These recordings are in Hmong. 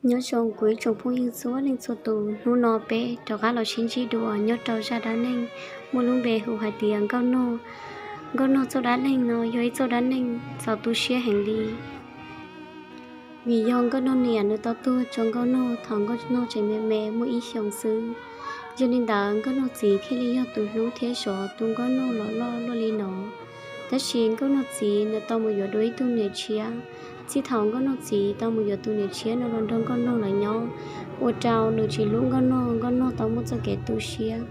Nyob zoo kuv ib tsoom phooj ywg txhua leej txhua tus, hnub no peb rov qab los sib ntsib dua nyob rau zaj dab neeg muaj lub npe hu hais tias Nkauj Nog. Nkauj Nog txoj dab neeg no yog ib txoj dab neeg txaus tu siab heev li. Vim yog Nkauj Nog niam nws tau tuag rau Nkauj Nog thaum Nkauj Nog tseem me me muaj ib xyoos xwb. Yog li ntawd Nkauj Nog txiv thiaj li yog tus hlub thiab zov tu Nkauj Nog los loj luaj li no. Tab sis Nkauj Nog txiv nws tau mus yuav dua ib tug niam tshiab. Txij thaum Nkauj Nog txiv tau mus yuav tus niam tshiab no los nrog Nkauj Nog lawv nyob, ua rau nws tsis hlub Nkauj Nog, Nkauj Nog tau muaj txoj kev tu siab.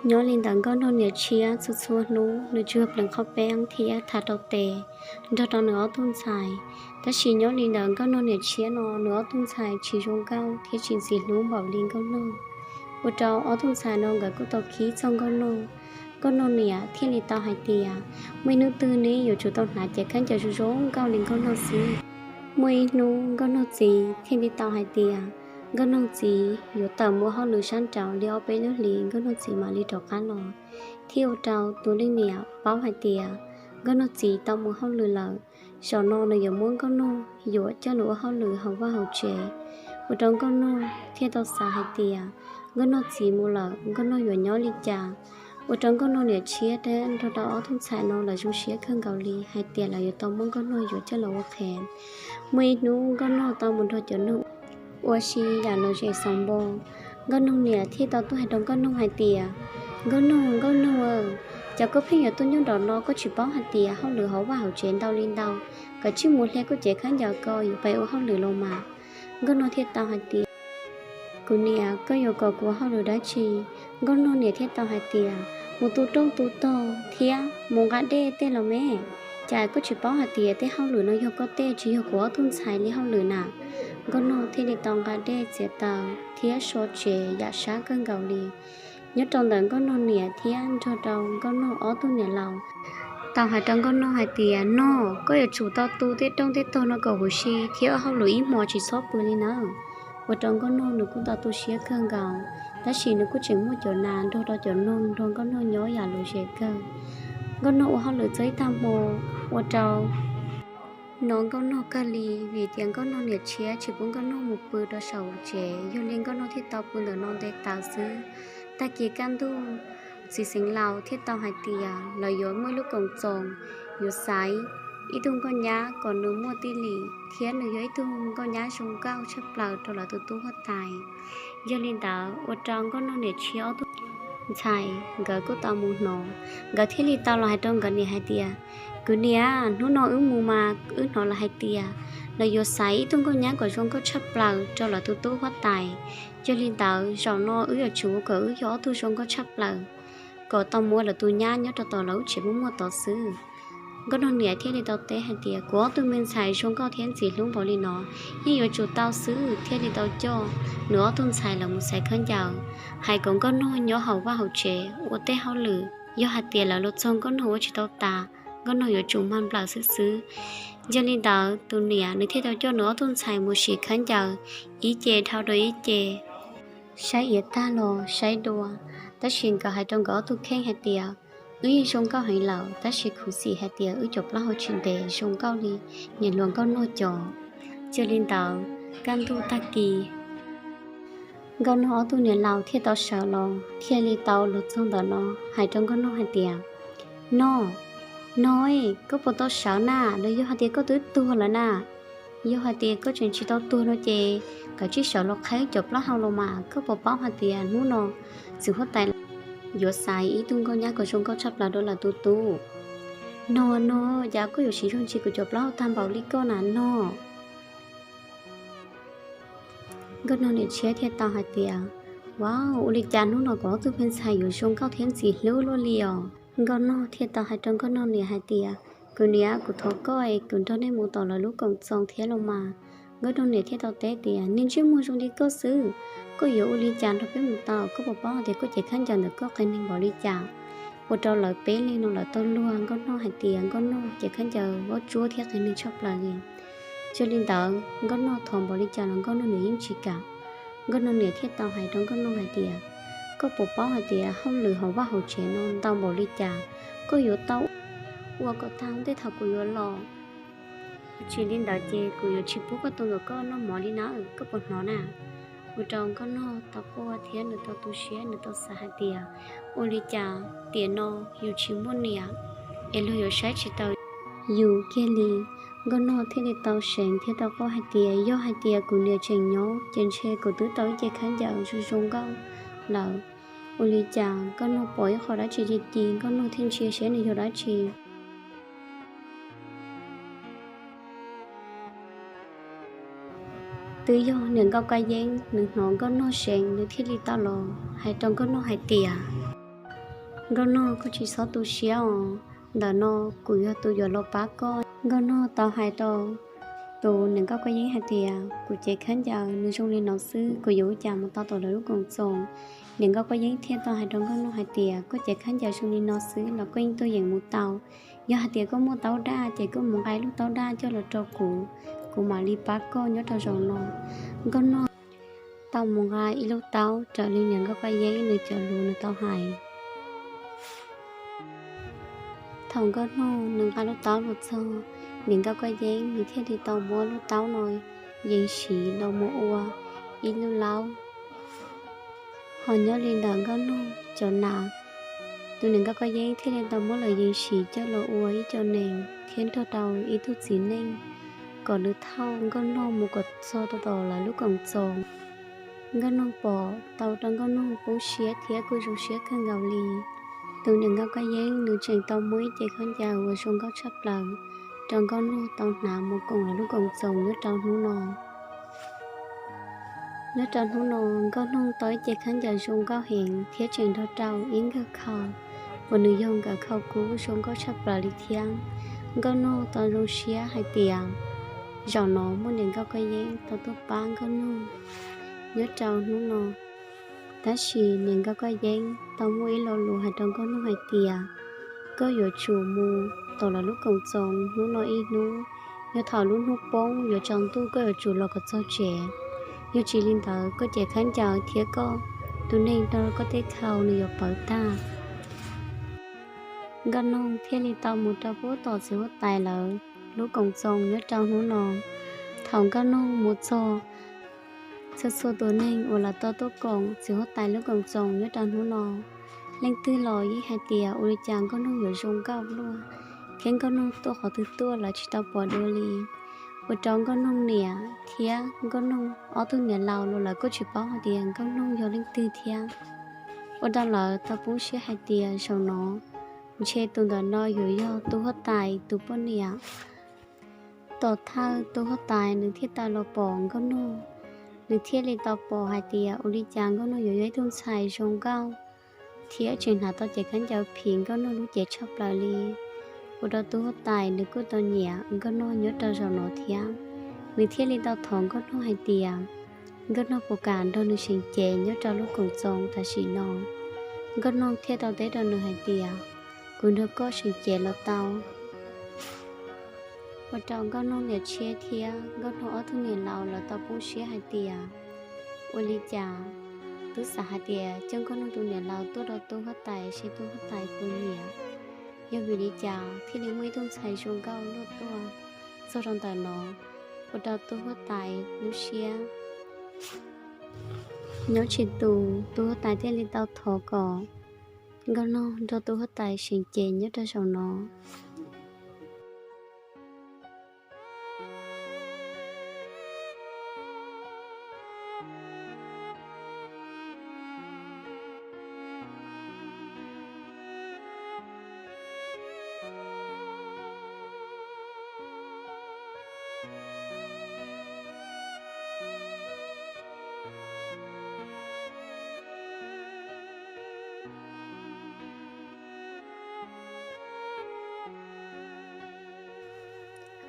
Nyob li ntawd Nkauj Nog niam tshiab txhua txhua hnub nws tsuas pleev qhaub peeb thiab thav rau tes nrog rau nws ob tug ntxhais. Tab sis nyob li ntawd Nkauj Nog niam tshiab no nws ob tug ntxhais tsis zoo nkauj thiab tsis ntxim hlub npaum li Nkauj Nog, ua rau ob tug ntxhais no nkawd kuj tau khib txog Nkauj Nog. Nkauj Nog niam thiaj li tau hais tias muaj ib hnub twg neb yuav tsum tau hnav cev khaub ncaws zoo zoo nkauj li Nkauj Nog xwb. Muaj ib hnub Nkauj Nog txiv thiaj li tau hais tias Nkauj Nog txiv yuav tawm mus ua hauj lwm sab nraud li ob peb lub hlis Nkauj Nog txiv mam li rov qab los, thiaj ua rau tus leej niam paub hais tias Nkauj Nog txiv tau mus hauj lwm lawm. Zaum no nws yuav muab Nkauj Nog yuam coj los ua hauj lwm hauv vaj hauv tsev, ua rau Nkauj Nog thiaj tau xav hais tias Nkauj Nog txiv mus lawm Nkauj Nog yuav nyob li cas. Ua rau Nkauj Nog niam tshiab thiab nrog rau ob tug ntxhais no lawv zoo siab kawg nkaus li hais tias lawv yuav tau muab Nkauj Nog yuam coj los ua qhev. Muaj ib hnub Nkauj Nog tau mus nrog cov noog ua si yam lom zem xaus npo. Nkauj Nog niam thiaj tau tuaj hais rau Nkauj Nog hais tias Nkauj Nog, Nkauj Nog, cas koj pheej yuav tuaj nyob nraum no, koj tsis paub hais tias hauj lwm hauv vaj hauv tsev ntau li ntau, koj cia li mus hle koj cev khaub ncaws ko yuav pais ua hauj lwm los mas. Nkauj Nog thiaj tau hais tias kuv niam, koj yuav kom kuv ua hauj lwm dab tsi? Nkauj Nog niam thiaj tau hais tias mus tu roob tu tog thiab mus nqa dej tej los me, cas koj tsis paub hais tias tej hauj lwm no yog koj tej tsis yog kuv ob tug ntxhais li hauj lwm na. Nkauj Nog thiaj li tau nqa dej txiav taws thiab so tsev yam sab kawg nkaus li. Nyob rau ntawm Nkauj Nog niam thiab nrog rau Nkauj Nog ob tug niam laus tau hais rau Nkauj Nog hais tias Nog, koj yuav tsum tau tu tej roob tej tog no kom huv si thiab ua hauj lwm ib hmos tsis txhob pw li nawb. Ua rau Nkauj Nog nws kuj tau tu siab kawg nkaus, tab sis nws kuj tseem muaj cov nas nrog rau cov noog nrog Nkauj Nog nyob yam lom zem kawg. Nkauj Nog ua hauj lwm txog ib tag hmo, ua rau no Nkauj Nog kawg li, vim tias Nkauj Nog niam tshiab tsis pub Nkauj Nog mus pw rau saum tsev, yog li Nkauj Nog thiaj tau pw ntawm no nte taws xwb. Tag kis kaj ntug, txiv xeev laus thiaj tau hais tias lawv yuav muaj ib lub koom txoos yuav xaiv ib tug nkauj nyab kom nws muaj tij lim thiab nws yog ib tug nkauj nyab zoo nkauj tshaj plaws rau lawv tus tub huab tais. Yog li ntawd ua rau Nkauj Nog niam tshiab ob tug ntxhais nkawd kuj tau mus hnov, nkawd thiaj li tau los hais rau nkawd niam hais tias kuv niam, hnub no wb mus mas wb hnov lawv hais tias lawv yuav xaiv ib tug nkauj nyab kom zoo nkauj tshaj plaws rau lawv tus tub huab tais. Yog li ntawd zaum no wb yuav tsum kom wb yog ob tug zoo nkauj tshaj plaws kom tau mus ua lawv tus nyab nyob rau tom lawv lub tsev muaj muaj tod xwb. Nkauj Nog niam thiaj li tau teb hais tias kuv ob tug me ntxhais zoo nkauj thiab ntxim hlub npaum li no, yeej yuav tsum tau xwb. Thiaj li tau coj nws ob tug ntxhais lawv mus xaiv khaub ncaws, hais kom Nkauj Nog nyob hauv vaj hauv tsev ua tej hauj lwm, yog hais tias lawv los txog Nkauj Nog ua tsis tau tas, Nkauj Nog yuav tsum mag nplawm xwb xwb. Yog li ntawd tus niam nws thiaj tau coj nws ob tug ntxhais mus sim khaub ncaws ib ce dhau rau ib ce, saib iav tag los saib dua. Tab sis nkawd hais rau nkawd ob tug kheej hais tias wb yeej zoo nkauj heev lawm, tab sis khuv xim hais tias wb cov plaub hau tsis ntev zoo nkauj li niam hluas Nkauj Nog cov. Yog li ntawd kaj ntug tag kis Nkauj Nog ob tug niam laus thiaj tau sawv los thiaj li tau los txog ntawm no hais rau Nkauj Nog hais tias Nog, Nog, koj puas tau sawv na? Los yog hais tias koj twb tuag lawm na? Yog hais tias koj tseem tsis tau tuag no ces koj cia li sawv los qheb cov plaub hau los mas. Koj puas paub hais tias hnub no txiv huab tais yuav xaiv ib tug nkauj nyab kom zoo nkauj tshaj plaws rau lawv tus tub? Nog, Nog, cas koj yuav siv zog ntsis kuv cov plaub hau tag npaum li koj na Nog? Nkauj Nog niam tshiab thiaj tau hais tias, Vauv, ua li cas hnub no kuv ob tug me ntxhais yuav zoo nkauj thiab ntxim hlub luaj li os? Nkauj Nog thiaj tau hais rau Nkauj Nog niam hais tias, Kuv niam, kuv thov koj es kuv nrog nej mus tom lawv lub koom txoos thiab los mas. Nkauj Nog niam thiaj tau teb tias, Niag ntsej muag zoo li koj xwb, koj yuav ua li cas nrog peb mus tau? Koj puas paub hais tias koj cev khaub ncaws ntawm koj qias neeg npaum li cas? Ua rau lawv peb leeg no lawv tau luag Nkauj Nog hais tias Nkauj Nog cev khaub ncaws vaub tsuab thiab qias neeg tshaj plaws li. Yog li ntawd Nkauj Nog thov npaum li cas los Nkauj Nog niam yeej tsis kam. Nkauj Nog niam thiaj tau hais rau Nkauj Nog hais tias, Koj puas paub hais tias hauj lwm hauv vaj hauv tsev no ntau npaum li cas? Koj yuav tau ua kom tag ntej thaum kuv yuav los. Tsis li ntawd ces kuv yuav tsis pub koj tus nkawm koj noj mov li na, koj puas hnov na? Ua rau Nkauj Nog tau quaj thiab nws tau tu siab, nws tau xav hais tias, ua li cas tiam no yus tsis muaj niam es luag yuav saib tsis taus yus kiag li. Nkauj Nog thiaj li tau seev thiab tau quaj hais tias, yog hais tias kuv niam tseem nyob ces ntshe kuv twb tau ib ce khaub ncaws zoo zoo nkauj lawm. Ua li cas Nkauj Nog pom ib qho dab tsi ci ci, Nkauj Nog thiaj ntsia seb nws yog dab tsi. Twb yog niam Nkauj Kab Yeeb, nws hnov Nkauj Nog seev nws thiaj li tau los hais rau Nkauj Nog hais tias, Nkauj Nog, koj tsis txhob tu siab os, ntawm no kuv yog tus yuav los pab koj. Nkauj Nog tau hais rau tus niam Nkauj Kab Yeeb hais tias, kuv cev khaub ncaws nws zoo li no xwb, kuv yuav ua cas mus tau tom lawv lub koom txoos? Niam Nkauj Kab Yeeb thiaj tau hais rau Nkauj Nog hais tias, koj cev khaub ncaws zoo li no xwb los koj yeej tuaj yeem mus tau. Yog hais tias koj muaj taub daj ces koj mus nqa lub taub daj coj los rau kuv, kuv mam li pab koj nyob rau zaum no. Nkauj Nog tau mus nqa ib lub taub raws li niam Nkauj Kab Yeeb nws cov lus nws tau hais. Thaum Nkauj Nog nws nqa lub taub los txog, niam Nkauj Kab Yeeb nws thiaj li tau muab lub taub no yees siv los mus ua ib lub laub. Ho nyob li ntawm Nkauj Nog cov nas, tus niam Nkauj Kab Yeeb thiaj li tau muab lawv yees siv coj los ua ib co nees thiab nrog rau ib tug txiv neej kom nws thauj Nkauj Nog mus kom txog rau tom lawv lub koom txoos. Nkauj Nog pom tau rau Nkauj Nog poob siab thiab kuj zoo siab kawg nkaus li. Tus niam Nkauj Kab Yeeb nws tseem tau muab ib ce khaub ncaws uas zoo nkauj tshaj plaws rau Nkauj Nog tau hnav mus koom lawv lub koom txoos nyob rau hnub no. Nyob rau hnub no, Nkauj Nog tau ib ce khaub ncaws zoo nkauj heev thiab tseem nrog rau ib nkawm khau uas nws yog nkawm khau kub zoo nkauj tshaj plaws li thiab. Nkauj Nog tau zoo siab hais tias zaum no muaj niam Nkauj Kab Yeeb tau tuaj pab Nkauj Nog nyob rau hnub no. Tab sis niam Nkauj Kab Yeeb tau muaj ib lo lus hais rau Nkauj Nog hais tias, koj yuav tsum mus tom lawv lub koom txoos hnub no ib hnub, yog thaum lub hnub poob yuav tsaus ntuj koj yuav tsum los kom txog tsev. Yog tsis li ntawd koj cev khaub ncaws thiab koj tus neeg nrog koj tej khau nws yuav pawv tag. Nkauj Nog thiaj li tau mus rau puag tom txiv huab tais lawv lub koom txoos nyob rau hnub no. Thaum Nkauj Nog mus txog, txhua txhua tus neeg uas lawv tau tuaj koom txiv huab tais lub koom txoos nyob rau hnub no, leej twg los yeej hais tias ua li cas Nkauj Nog yuav zoo nkauj luaj, thiab Nkauj Nog tuaj qhov twg tuaj lawv tsis tau pom dua li. Ua rau Nkauj Nog niam thiab Nkauj Nog ob tug niam laus los lawv kuj tsis paub hais tias Nkauj Nog yog leej twg thiab. Ua rau lawv tau poob siab hais tias zaum no ntshe tus ntawm no yuav yog tus huab tais tus poj niam. Tom thawj tus huab tais nws thiaj tau los pom Nkauj Nog, nws thiaj li tau pom hais tias ua li cas Nkauj Nog yuav yog ib tug ntxhais zoo nkauj thiab tseem hnav tau cev khaub ncaws phim Nkauj Nog lub cev tshaj plaws li. Ua rau tus huab tais nws kuj tau nyiam Nkauj Nog nyob rau zaum no thiab. Nws thiaj li tau thov Nkauj Nog hais tias Nkauj Nog puas kam nrog nws seem cev nyob rau lub koom txoos tam sim no. Nkauj Nog thiaj tau teb rau nws hais tias, kuv nrog koj seem cev los tau. Ua rau Nkauj Nog niam tshiab thiab Nkauj Nog ob tug niam laus lawv tau poob siab hais tias, ua li cas twb xav hais tias coj Nkauj Nog tus niam laus tuaj rau tus huab tais seb tus huab tais puas nyiam, yog vim li cas thiaj li muaj ib tug ntxhais zoo nkauj luaj tuaj txog rau ntawm no. Ua rau tus huab tais lub siab nyob tsis tus, tus huab tais thiaj li tau thov kom Nkauj Nog nrog tus huab tais seem cev nyob rau zaum no.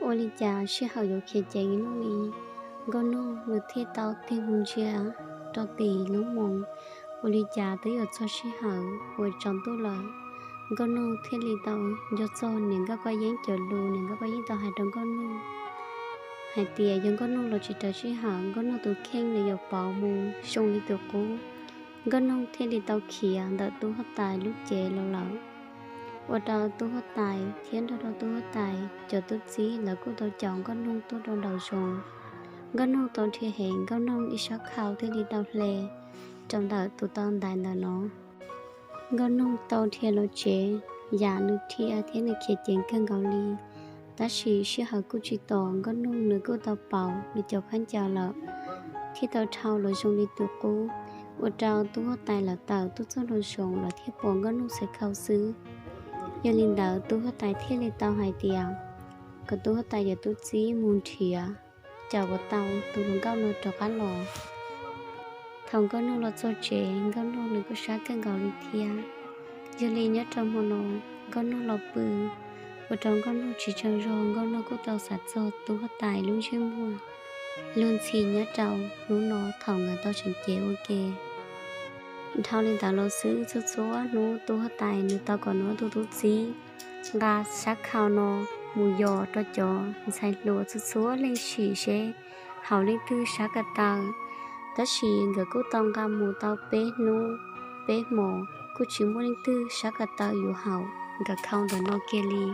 Ua li cas sij hawm yuav khiav ceev luaj li. Nkauj Nog nws thiaj tau tig mus ntsia rau tim lub moos. Ua li cas twb yuav txog sij hawm uas tsaus ntuj lawm. Nkauj Nog thiaj li tau nco txog niam Nkauj Koj Yeeb cov lus, niam Nkauj Koj Yeeb tau hais rau Nkauj Nog hais tias yog Nkauj Nog los tsis raws sij hawm, Nkauj Nog tus kheej nws yuav pauv mus zoo li tus qub. Nkauj Nog thiaj li tau khiav ntawm tus huab tais lub cev los lawm. ua rau tub huab tais thiab nrog rau tub huab tais cov tub txib lawv kuj tau caum Nkauj Noog tuaj rau nraum zoov. Nkauj Noog tau dhia heev, Nkauj Noog ib sab khau thiaj li tau hle rau ntawm tus tau ntais ntawm no. Nkauj Noog tau dhia los tsev, yam nws dhia thiab nws khiav ceev kawg nkaus li. Tab sis sij hawm kuj tsis tos, Nkauj Noog nws kuj tau pauv nws cov khaub ncaws lawm, thiaj tau dhau los zoo li tus qub, ua rau tub huab tais lawv tawm tuaj txog nraum zoov lawv thiaj pom Nkauj Noog txhais khau xwb. Yog li ntawd tub huab tais thiaj li tau hais tias kom tub huab tais cov tub txib mus nrhiav, caum kom tau tus hluas nkauj no rov qab los. Thaum Nkauj Noog los txog tsev, Nkauj Noog nws kuj sab kawg nkaus li thiab. Yog li nyob rau hmo no, Nkauj Noog los pw, ua rau Nkauj Noog tsis tsaug zog, Nkauj Noog kuj tau xav txog tub huab tais lub ntsej muag luag ntxhi nyob rau hnub no thaum nkawd tau seev cev ua ke. Dhau li ntawd los xwb, txhua txhua hnub tub huab tais nws tau kom nws ob tug tub txib nqa sab khau no mus yos rau cov ntxhais hluas txhua txhua leej sim seb haum leej twg sab ko taw. Tab sis nkawd kuj tau nqa mus tau peb hnub peb hmos kuj tsis muaj leej twg sab ko taw yuav haum nkawd khau ntawm no kiag li.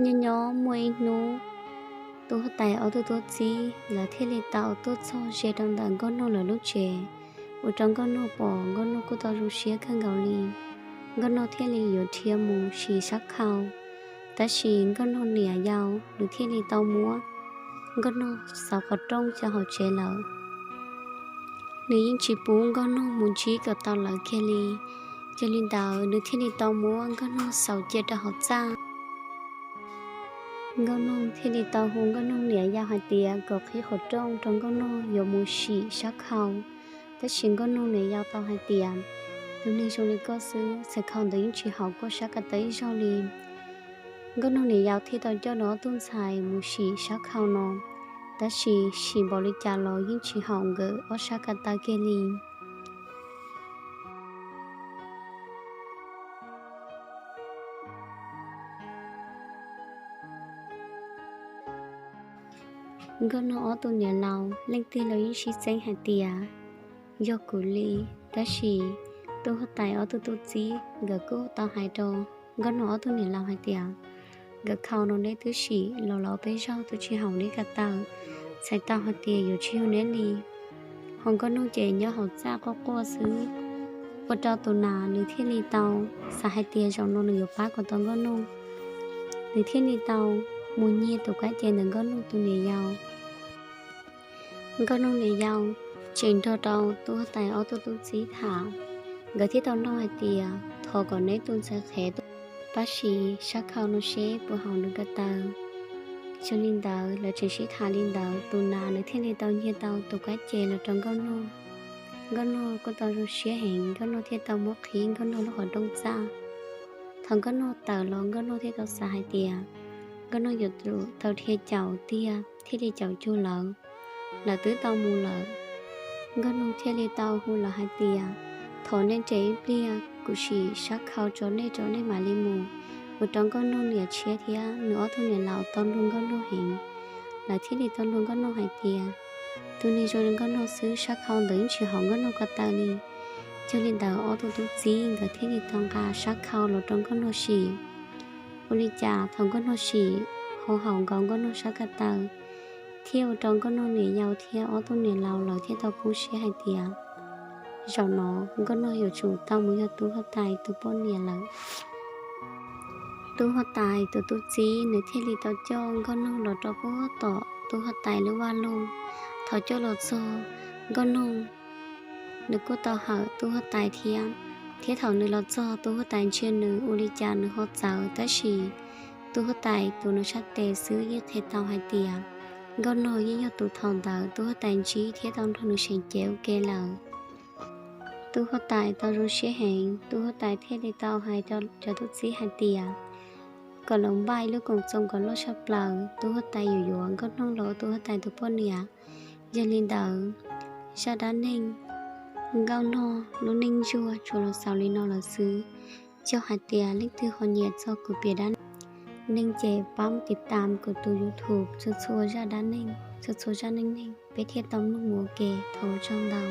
Nyob nyob muaj ib hnub, tub huab tais ob tug tub txib lawv thiaj li tau tuaj txog ze rau ntawm Nkauj Noog lawv lub tsev, ua rau Nkauj Noog pom Nkauj Noog kuj tau zoo siab kawg nkaus li. Nkauj Noog thiaj li yuav dhia mus sim sab khau, tab sis Nkauj Noog niam yau nws thiaj li tau muab Nkauj Noog xauv qhov rooj cov hauv tsev lawm. Nws yeej tsis pub Nkauj Noog mus ntsib kom tau lawv kiag li. Yog li ntawd nws thiaj li tau muab Nkauj Noog xauv cia rau hauv txaj. Nkauj Noog thiaj li tau hu Nkauj Noog niam yau hais tias kom qhib qhov rooj rau Nkauj Noog yuav mus sim sab khau. Tab sis Nkauj Noog niam yau tau hais tias, tus neeg zoo li koj xwb, txhais khau ntawd yeej tsis haum koj sab ko taw ib zaug li. Nkauj Noog niam yau thiaj tau coj nws ob tug ntxhais mus sim sab khau no, tab sis sim npaum li cas los yeej tsis haum nkawd ob sab ko taw kiag li. Nkauj Noog ob tug niam laus leej twg los yeej sib txeeb hais tias yog kuv li, tab sis tub huab tais ob tug tub txib nkawd kuj tau hais rau Nkauj Noog ob tug niam laus hais tias, nkawd khau no neb twb sim los los peb zaug twb tsis haum neb ko taw, txhais tau hais tias yuav tsis yog neb li. Ho Nkauj Noog ces nyob hauv txaj quaj quaj xwb, ua rau tus nas nws thiaj li tau xav hais tias zaum no nws yuav pab kom tau Nkauj Noog, nws thiaj li tau mus nyiag tus kab ce ntawm Nkauj Noog tus niam yau. Nkauj Noog niam yau tseem nrog rau tub huab tais ob tug tub txib tham, nkawd thiaj tau nug hais tias thov kom neb tus ntxhais qhev tuaj pab sim sab khau no seb puas haum nws ko taw. Yog li ntawd lawv tseem sib tham li ntawd, tus nas nws thiaj li tau nyiag tau tus kab ce los rau Nkauj Noog. Nkauj Noog kuj tau zoo siab heev, Nkauj Noog thiaj tau muab qhib Nkauj Noog lub qhov rooj txaj. Thaum Nkauj Noog tawm los Nkauj Noog thiaj tau xav hais tias Nkauj Noog yuav tsum tau dhia caum tiag thiaj li caum cuag lawv, lawv twb tau mus lawm. Nkauj Noog thiaj li tau hu lawv hais tias, thov nej nres ib pliag, kuv sim sab khau tso nej tso nej mam li mus. Ua rau Nkauj Noog niam tshiab thiab nws ob tug niam laus tau luag Nkauj Noog heev, lawv thiaj li tau luag Nkauj Noog hais tias, tus neeg zoo li Nkauj Noog xwb sab khau ntawd yeej tsis haum Nkauj Noog ko taw li. Yog li ntawd ob tug tub txib nkawd thiaj li tau nqa sab khau los rau Nkauj Noog sim. Ua li cas thaum Nkauj Noog sim ho haum nkaus Nkauj Noog sab ko taw, thiaj ua rau Nkauj Noog niam yau thiab ob tug niam laus lawv thiaj tau poob siab hais tias, zaum no Nkauj Noog yuav tsum tau mus yog tub huab tais tus poj niam lawm. Tub huab tais tus tub txib nws thiaj li tau coj Nkauj Noog los rau puag tom tub huab tais lub vaj loog. Thaum coj los txog, Nkauj Noog nws kuj tau hawm tub huab tais thiab, thiab thaum nws los txog tub huab tais ntsia nws ua li cas nws ho txawv, tab sis tub huab tais tus nws sab tes xwb yeej qhia tau hais tias Nkauj Noog yeej yog tus thaum ntawd tub huab tais ntsib thiab tau nrog nws seem cev ua ke lawm. Tub huab tais tau zoo siab heev, tub huab tais thiaj li tau hais rau cov tub txib hais tias kom lawv npaj ib lub koom txoos kom loj tshaj plaws, tub huab tais yuav yuav Nkauj Noog los ua tub huab tais tus poj niam. Yog li ntawd, zaj dab neeg Nkauj Noog lub neej ntsuag tsuas los xaus li no lawm xwb. Yog hais tias leej twg ho nyiam txog kuv piav dab neeg ces pab mus tiv tam kuv tus YouTube txhua txhua zaj dab neeg, txhua txhua zaj neej neeg peb thiaj tau mloog mus ua ke. Thov ua tsaug ntau.